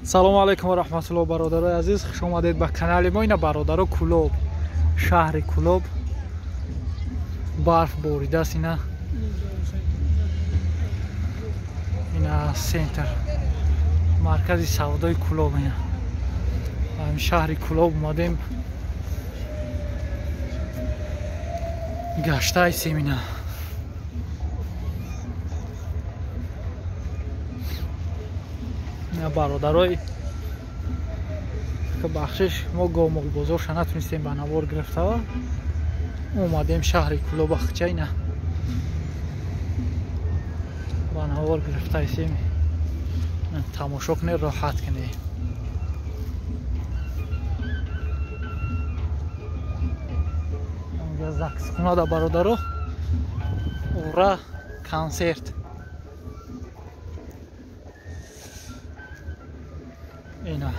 Салому алайкум ва раҳматуллоҳ, бародарои азиз, хуш омадед ба канали мо. Ина, бародаро, Кулоб, шаҳри Кулоб, барф боридааст. Ина центр, маркази савдои Кулоб. Ина шаҳри Кулоб омадем, гаштаистем. Ина бародарои, бахшиш, мо гомолбозорша натунистем ба навор гирифтава. Омадем шаҳри Кулоба, хча ина ба навор гирифтаистем, тамошо кунед, роҳат кунед. Заксхонада, бародаро, ура, консерт. Ина